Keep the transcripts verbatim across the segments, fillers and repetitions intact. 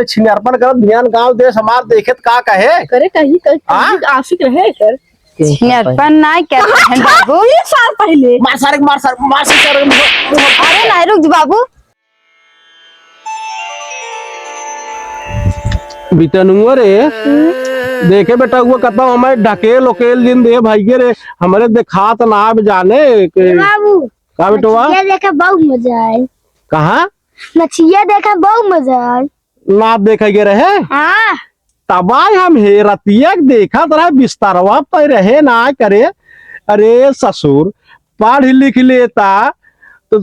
छिनरपन करत बिहान गाँव देश हमार देखे त का कहे? करे कहीं, कहीं, हाँ? कहीं आशिक रहे कर। छिनरपन ना क्या कहे बाबू? तीन साल पहले। मार सारे, मार सारे, मार सारे, मार सारे। अरे ना रुक जा बाबू। बितनुआ रे, देखे बेटा, वो कतौ हमें ढकेल उकेल जिन दे भाई के रे, हमरे देखात ना अब जाने के। ए बाबू, का बेटवा? नचिया देखे बहुत मजा आए। कहाँ? नचिया देखे बहुत मजा आए। नाच देखे के रहे? हाँ। तबाय हम हेरतिया के देखत रहे, बिस्तरवा पे रहे ना करे। अरे ससुर, पढ़ लिख लेता तो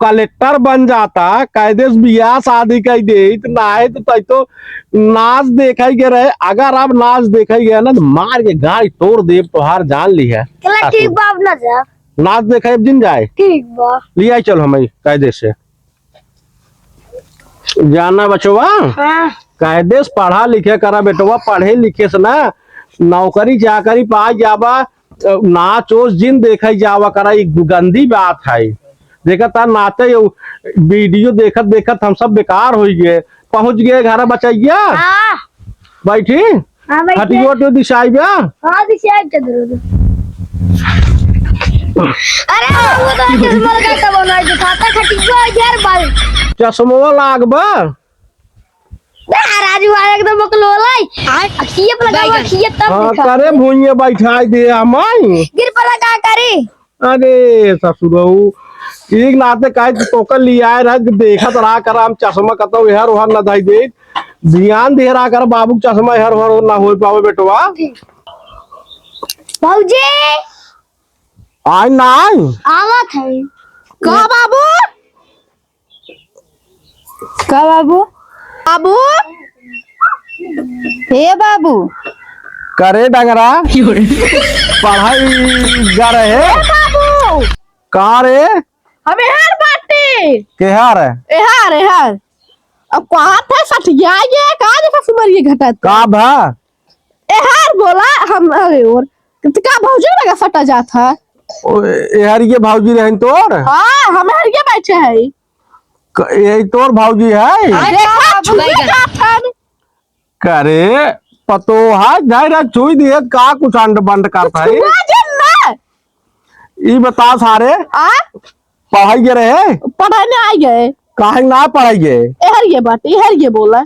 कलेक्टर बन जाता, कायदे से बियाह शादी कर देत, नाहीं तो तै तो नाच देखे के रहे। अगर अब नाच देखे गया ना तो मार के गाड़ी तोड़ देब, तोहार जान ली है। चला ठीक बा, अब ना जा। नाच देखे अब जिन जाए। ठीक बा। लिया चल हमें कायदे से। जाना बचवा, हाँ। कायदे से पढ़ा लिखे करा बेटवा, पढ़े लिखे से ना नौकरी चाकरी पा जाबा, नाच ओस जिन देखे जावा करा, ई गंदी बात है। देखत आ नाचे यो वीडियो देखत देखत हम सब बेकार होइ गए। पहुँच गए घर बचैया। हाँ। बैठी? हाँ, बैठ गए। खटियो तो दिसाई बा? हाँ, दिसाई के दे दो। अरे, वो तो चश्मा लगा के बनाई दिखाता, खटियो यार बाल। चश्मवा लाग बा? बे, राजू भाई एकदम बकलोल है। आँय? अखिए पर लगावा, अखिए तब हाँ, दिखा। करे भुइये बैठाई दे हमाई। गिर पर लगा करे। अरे ससुरऊ, एक नाते काहे कि तोकर लियाए रहे, देखत रहा कर, हम चश्मा कतौ एहर ओहर न धई दे। ध्यान दे रहा कर बाबू, चश्मा एहर ओहर न होई पावे बेटवा। भौजी। आय ना आय? आवत है। का बाबू? का बाबू? बाबू? ए बाबू। करे डंगरा। पढ़ाई जा रहे। ए बाबू। कहाँ रे? हम एहर बाटे। केहर? एहर, एहर। अब कहाँ थे सठिया ये? कहाँ देखा सुमरिये घटत? का भा? एहर बोला हम, अरे और, तो का भौजी लगा सटा जात है? ओ, एहर ये भौजी रहन तोर? हाँ, हम एहर ये बैठे हैं। क-, यही तोर भौजी है? अरे, देखा, छुए जात हन। करे, पतोहा, जाए रहा, छुई दिए, का कुछ अंड बंड करता है? छुआ जन ना। ई बता सारे, आ? पढ़ाई के रहे? पढ़ाई में आ गए। काहे ना पढ़ाई के? एहर ये बात, एहर ये बोला।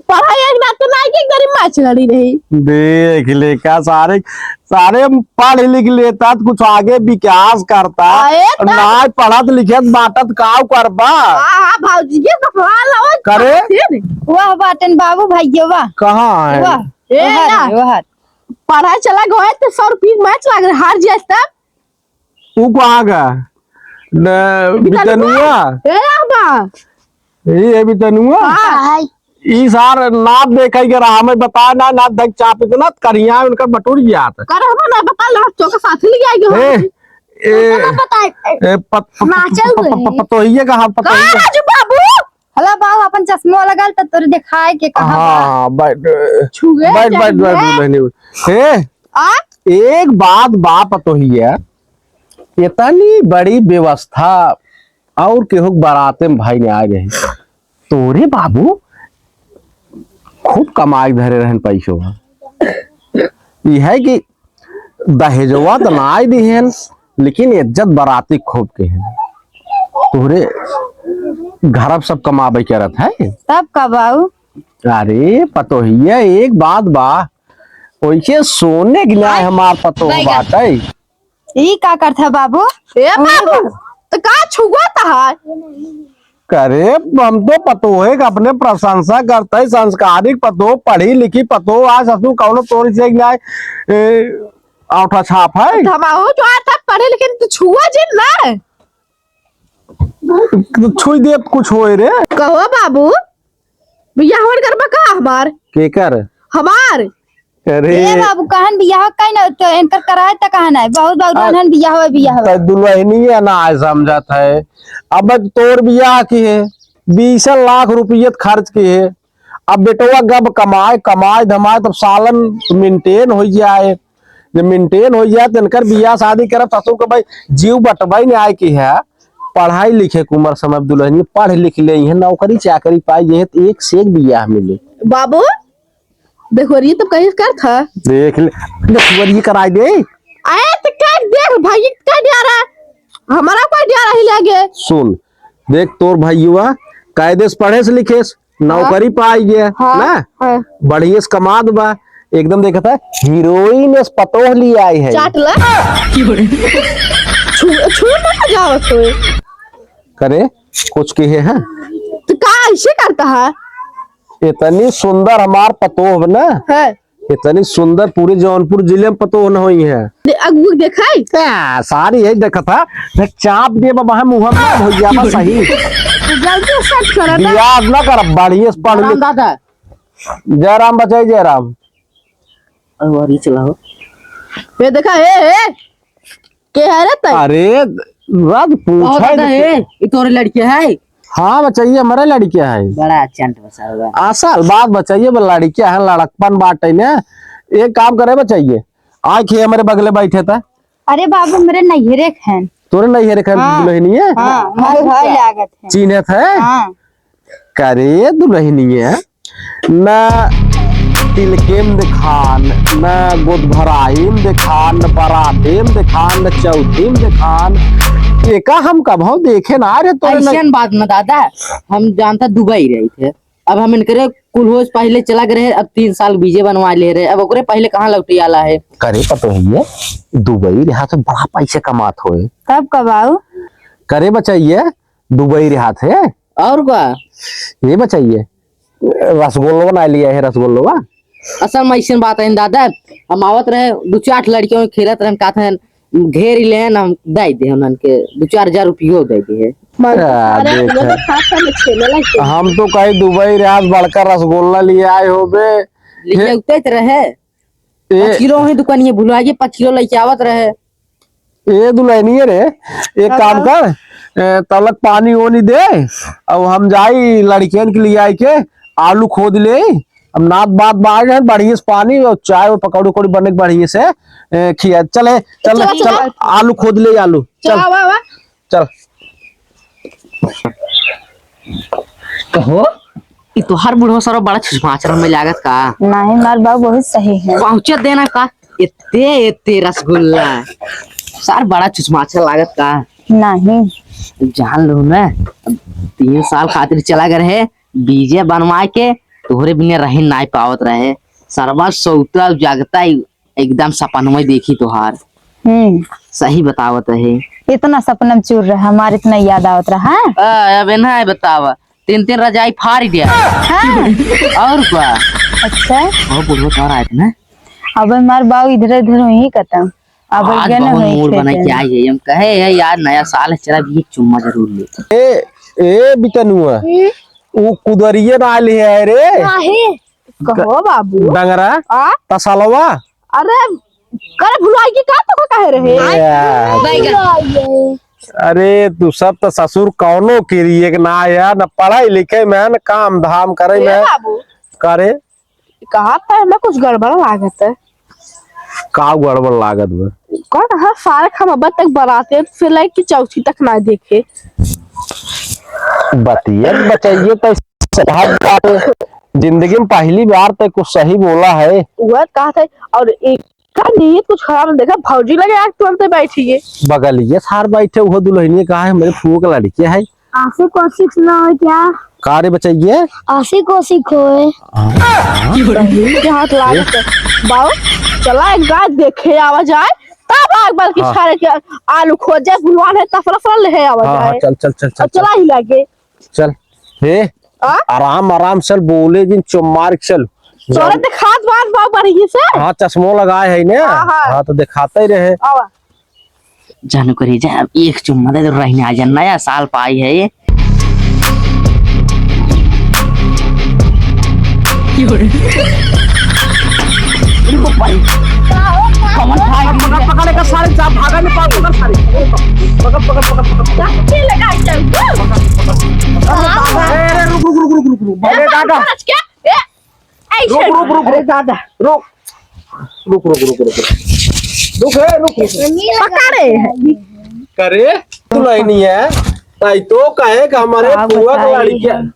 पढ़ाई एक नाते ना के गरीब माच लड़ी रही। देख ले का सारे, सारे पढ़ लिख लेता त कुछ आगे विकास करता। आए त ना पढ़त लिखत बाटत काव करबा? हाँ, हाँ, भौजी के ससुराल आओ। करे? वाह बाटन बाबू भैया वाह। कहाँ है? वाह। ए, ओहर ना। है, ओहर। पढ़ाई चला गए तो सौ रुपये मैच लाग रहा, हार जाए तब। ऊ कहाँ का? न, बितनुआ? बितनुआ? ए, आबा। ई है बितनुआ? हाँ। ई सार नाप देखे के रहा, हमें बताए ना, नाप देख चाप इतना करिया उनकर बटुर जात। कर हम ना बता लो, तो के साथ ले आएंगे हम। ए, ए, तो ना बताए। ए, पत-, पत-, नाचल पत-, पत-, रहे। पतोहिए का, हाँ, का पतोहिए। राजू बाबू? हला बाबू, अपन चश्मा लगाल त तोरे देखाए के कहा बा। हाँ, बैठ, छुए बैठ, बैठ, जाइए। बैठ, बैठ, बैठ। हे, आ? एक बात बा पतोहिया, इतनी बड़ी व्यवस्था और केहू के बाराते में भाई ने आ गए। तोरे बाबू खूब कमाई धरे रहन पैसो। ई है कि दहेजवा त नाई दिहेन, लेकिन इज्जत बराती खूब के है। तोहरे घर अब सब कमाबे करत है। तब का बाऊ? अरे पतोहिया, एक बात बा, ओइसे सोने के न्याय हमार पतोह बाटे। ई का करत है बाबू? ए बाबू, त का छुआत है? करे, हम तो पतोहे के अपने प्रशंसा करत है, संस्कारिक पतोह, पढ़ी लिखी पतोह, आज ससुर कौनो तोरी से न्याय, ए, औठा छाप है। त हम आहू जो आज तक पढ़े लिखे त छुआ जिन ना। त छुई देत कुछ होए रे। कहो बाबू, बियाह होन करबा का हमार? केकर? हमार। अरे। ए बाबू, कहन बियाह कहीं ना, तो इनकर कराए त कहन है, बहुत बहुत आ, कहन बियाह होए, बियाह होए। त दुल्हनिया ना आए समझत है। अब तोर बियाह की है, बीस लाख रुपये खर्च की है। अब बेटवा गब कमाए, कमाए धमाए, तब सालन maintain हो जाए। जब maintain हो जाए, तो इनकर बियाह शादी करब, ससुर के भाई जीव बटवाई ने आए की है। पढ़ाई लिखे के उम्र समय दुलहनिया पढ़ लिख लेइहैं, नौकरी चाकरी पाइ जइहैं, तो एक से एक बियाह मिले। बाबू, देखो रे, ये तो कहीं कर था। देख ले, देखो रे, ये कराइ दे। अरे तो कर देख भाई, ये का डर है? हमारा कोई डर नहीं लगे। सुन, देख तोर भइया कायदे से पढ़ेस लिखेस, नौकरी पाइ गया, हाँ, ना? हाँ। बढ़िया से कमात बा, एकदम देखत है, हीरोइन से पतोह लियाइ है। चाट ला। छू, छू ना जावत होए। करे, कुछ कहे है? तो का ऐसे करता है? इतनी सुंदर हमार पतोह ना? है। इतनी सुंदर पूरे जौनपुर जिले में पतोह न होई है। दे-, अगुआ देखाई? आ, सारी यही देखत है। देख, चाप दे बाबा, हम मुँह में हो गया बस सही। तो जल्दी set करो ना। बियाह ना कर, बढ़िया से पढ़ ले। राम दादा। जय राम बचाई, जय राम। अरे, और ये चला हो। ये देखा, ए, ए। के है रे तै? अरे, राज पूछा बहुत है ज्यादा तो। है, ये तोरे लड़के है? हाँ, बचइया, हमरे लड़के है। बड़ा चंट बसा हुआ। असल बात बचइया, बा लड़के है, लड़कपन बाटे ने। एक काम करे बचइया, आइ के हमरे बगले बैठे था। अरे बाबू, हमरे नैहरे के हैं। तोरे नैहरे के हैं, हाँ। दुलहनिया? हाँ, हमारे भाई लागत है। चिन्हत है? हाँ। करे दुलहनिया, न तिलके में देखान, न गोद भराई में देखान, न बाराते में देखान, न चौथी में देखान। एका हम कबहू देखे ना रे तोरे न- ऐसन बात न दादा, हम जानता दुबई रहे थे, अब हम इनकरे कुल होश पहले चला गए रहे, अब तीन साल वीजे बनवा ले रहे, अब ओकरे पहले कहाँ लौटे आला है? करे पतो है ये, दुबई रहा तो बड़ा पैसे कमात होए। तब कब आऊ? करे बचइया, दुबई रहा थे। और का? ये बचइया, रसगुल्लो ना लिया है, रसगुल्लो। असल में ऐसन बात है दादा, हम आवत रहे, दो चार लड़कियों में खेलत रहन, कहत हैं, घेर ही लेन, हम दे दे उन्हन के, दो चार हजार रुपयो दे दे है। मन तो आ, सारे देख अपने है। तो खास कर छेले लगते हैं। हम तो कहीं दुबई रहा, बड़का रसगुल्ला लिए आए हो बे। लेके हे। उतरत रहे, ए। पाँच किलो वही दुकानिए भुला गए, पाँच किलो लेके आवत रहे। ए दुलहनिया रे, एक हाँ, काम हाँ। कर, ए, तलक पानी ओनी दे, अब हम जाई लड़कियन के लिए आई के आलू खोद ले, अब नात बात बाज है, बढ़िया से पानी और चाय और पकौड़ी उकौड़ी बने के बढ़िया से, ए, खिया, चले, चल, चला, चल, चला। आलू खोद ले, आलू, चल, चल। आवा, आवा। चल। कहो, ई तोहार बुढ़वा सारा बड़ा छुछमाचर में लागत का? नहीं, हमार बाबू बहुत सही है। पहुँचे देना का? एते, एते रसगुल्ला। सार बड़ा छुछमाचर लागत का? नहीं। जान लो ना, अब तीन साल खातिर चला गए रहे, वीजे बनवा के तोहरे बिना रह नाई पावत रहे। सरवा सौता जागता ही एकदम सपनवा देखी तोहार। हम्म। सही बतावत है। इतना सपना में चूर रहा, हमार इतना याद आवत रहा। आ, अब ना बतावा, तीन तीन रजाई फाड़ दिया। हाँ। और का? अच्छा। बहुत बुढ़वा तोहर आयत ना। अब हमार बाऊ इधर उधर वहीं खत्म। अब आज गए ना बहुत वहीं मूड खेते बनाई के में। आई है, हम कहे है यार नया साल है, चला भी एक चुम्मा जरूर ले। ए, ए बितनुआ, हम्म? वो कुदरिये ना आइल है रे। काहे? कहो बाबू। डंगरा? आ? तसलवा? अरे, करे भुलवाई की का तो कहे रहे? ए, आ। भुलवाई। अरे, तू सब तो ससुर कौनो किरिए के ना है, न पढ़ाई लिखे में, न काम धाम करे ए में। बाबू। करे? कहा था हमें कुछ गड़बड़ लागत है। का गड़बड़ लागत बा? का कहा, सारे हम अब तक बराते से लेके चौथी तक ना देखे। बतिया बचाइए तो सभाग बात। जिंदगी में पहली बार तो कुछ सही बोला है। वह कहा था, और एक का नीयत कुछ खराब नहीं। देखा, भौजी लगे आके तुरंत बैठी है। बगलिए सार बैठे, वो दुल्हनिया कहा है, मेरे फूफा के लड़के है। आशिक ओशिक ना हो क्या? का रे बचइये? आशिक ओशिक होए। हाँ। बहिन के हाथ लागत है। बाऊ, चला एक बार देखे आवा जाए, तब एक बार की हाँ। सारे के आलू खोजे, भुलवान है, तफरा फरा ले आवा हाँ, हाँ, जाए। चल, चल, चल, और चल, चला चल। ही लागे। चल। हे, आ? आराम, आराम से बोले जिन, चुप मार के चल। तोरे चल। दिखात बात बाऊ बढ़िया से। हाँ, चश्मो लगाए है ने। हाँ, हाँ। हाँ, तो दिखाते ही रहे। आवा। जानू करेजा, अब एक चुम्मा दे दो, रहने आ जा, नया साल पाई है ये। रुको भाई। कौन भाई? पकड़, पकड़, पकड़, सारे जा, भागा नहीं पाओ, पकड़ सारे। पकड़, पकड़, पकड़, पकड़, पकड़। क्या लगा है? अरे, अरे, रुक, रुक, रुक, रुक, रुक, रुक। अरे, दादा। क्या? ए, ऐसे रुक, रुक, रुक, अरे रुक। दादा। रुक। रुक, रुक, रुक, रुक, रुक। रुक, ए, रुक, रुक। पकड़े। करे, तू लाई नहीं है। ताई तो कहे कि हमारे का फुआ के बताई लड़कियां। हम।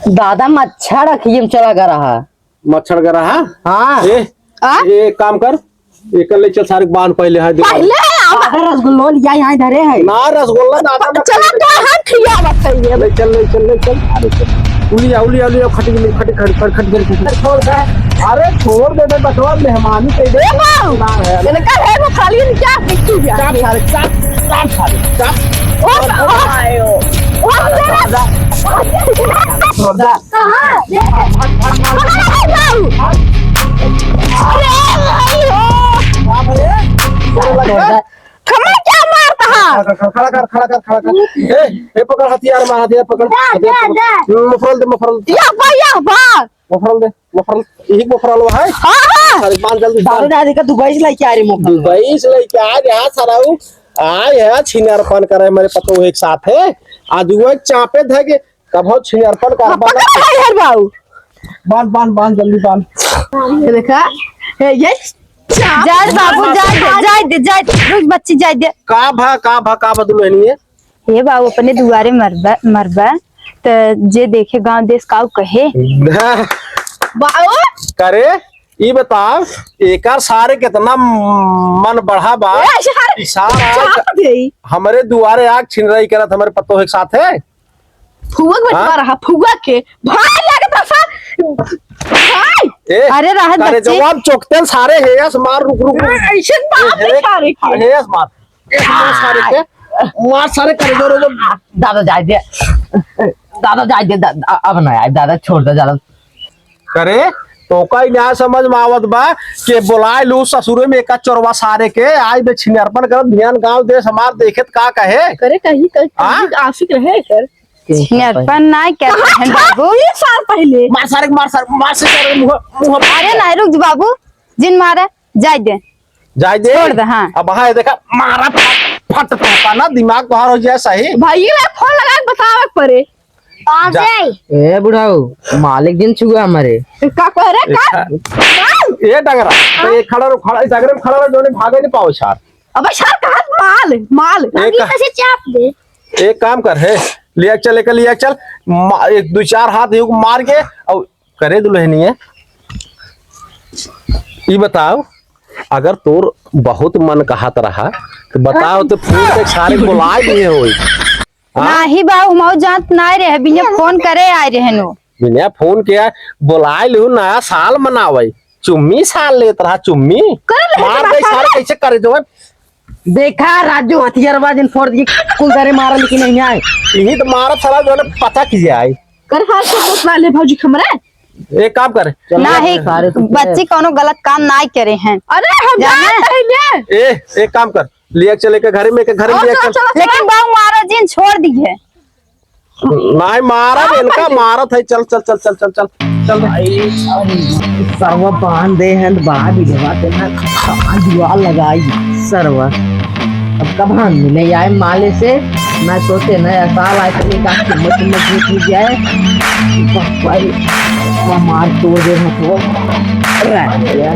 दादा मच्छर अखिए में चला गया रहा। मच्छर गया रहा? हाँ। ए, आ? ए, एक काम कर, एकर ले चल सारे बांध पहले, हाँ, दे। पहले आवा। दादा रसगुल्लो लिया यहाँ धरे है। ना, रसगुल्ला दादा ना चला खाई। तो हम खियावत है ये। ले चल, ले चल, ले चल। अरे चल। उलिया, उलिया, उलिया, खट गई, खट, खट, खट, खट गई, खट। छोड़ दे। अरे छोड़ दे बे, बचवा मेहमानी के ए बाऊ, ना है। इनका है वो खाली क्या देखी जा। चाप सारे, चाप, चाप सारे, चाप। ओ, ओ, ओ, ओ, छोड़ दे। कहाँ? अरे भाई हो। बाप रे, तोरे लगे। हमें क्या मारता है? खड़ा कर, खड़ा कर, खड़ा कर, खड़ा कर। ए, ए, पकड़ हथियार, मार हथियार, पकड़। जा, हथियार जा, पकड़। जा। मफरल दे, मफरल। या बा, या बा। मफरल दे, मफरल, यही मफरल है। हाँ, हाँ। अरे, बांध जल्दी, दादा, बांध। दादा का दुबई से लेके आ रही मफरल। दुबई से लेके आ रहा सारा वो। आए है छिनारपन करे मेरे पतोह एक साथ है। आज वो चापे धके कभो छिनरपन का हाँ, बात। पकड़ भाई हर बाऊ। बांध, बांध, बांध, जल्दी बांध। ये देखा, हे, ये चाप जाए दे बाबू, जाए दे, जाए दे, जाए दे, रुक बच्ची, जाए दे। का भा, का भा, का बा दुल्हनिया? ये बाबू अपने दुआरे मरबा, मरबा, त जे देखे गांव देश काऊ कहे। बाऊ? करे, ई बताओ, एकर सारे कितना मन बढ़ा बा। ए, सारे ई सारा चाप दे। हमरे दुआरे आग छिनराई करत हमरे पतोह के साथ है। फुआ के हाँ? बचवा रहा, फुआ के। भाई लगे तो सर, भाई। ए, अरे रहत अरे बच्चे। जवाब चोकतन सारे हेयस मार, रुक, रुक, रुक। ऐसे बाप ए, रे सारे के। हेयस मार। ए, मार सारे के। मार सारे कर दो, दो, दो। दादा जाए दे। दादा जाए दे, दा-, अब ना आए, दादा छोड़ दे, दादा। करे, तो का ही न्याय समझ में आवत बा कि बोलाए लू ससुरे में एका चोरवा सारे के, आज बे छिनरपन करत ध्यान गांव देश हमार देखे त का कहे? करे कहीं, कहीं, हाँ? कहीं आशिक रहे कर। छिनरपन ना करते हैं बाबू। तीन साल पहले। मार सारे, मार सारे, मार सारे, मुंह, मुंह। अरे नहीं रुक बाबू, जिन मारा, जाए दे। जाए दे। छोड़ दे, हाँ। अब हाँ, देखा, मारा फट, फट पड़ता ना, दिमाग बाहर हो जाए सही। भाई, ये फोन लगा के बतावे के पड़े। जा। ए बुढ़ाऊ, मालिक जिन छुआ हमारे। का कह रहे, का? ए डगरा, तो ये खड़ा रहो, खड़ा, इस डगरे में खड़ा रहो, जोने भागे नहीं पाओ सार। अबे सार, कहा माल, माल। एक अभी कैसे चाप दे? एक काम कर, हे, लिया चल, एक लिया चल, मा-, एक दो चार हाथ यूं मार के, और करे दुल्हनिया, ई बताओ, अगर तोर बहुत मन कहत रहा, तो बताओ, तो फोन पे सारे बुलाए लिए होई। हाँ? नाही बा, हम जात ना रहे, बिना फोन करे आए रहे नो। बिना फोन के आए, बुलाए लिहू, नया साल मनावे, चुम्मी साल लेत रहा, चुम्मी। कर ले, मार दे सारे, कैसे करे जो है? देखा राजू, हथियारवा जिन फोड़ दी, कुल घरे मारा, लेकिन नहीं आए। यही तो मारा साला जो है, पता की जाए। कर हाल से बस वाले भौजी खमरे। एक काम करे। नाही, सारे तो बच्ची कोनो गलत काम नाही करे हैं। अरे हम जाने? जानत हई ने। ए, एक काम कर, लिया चले के घरे में, के घरे में और लिया चलो, चल। चलो, लेकिन चलो। बाऊ मारा जिन छोड़ दी है। नाही मारा, हाँ, इनका भाई। मारत है, चल, चल, चल। भाई, अरे, सरवा बांध दे हैं, तो बाहर भी दबा देना, कहाँ जुआ लगाई, सरवा। अब कब हम मिले आए माले से, मैं सोचे नया साल आए, तो एक आध चम्मच, चम्मच भी पी जाए। भाई, वो मार तोड़ दे, मतलब, रह गया।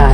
आ।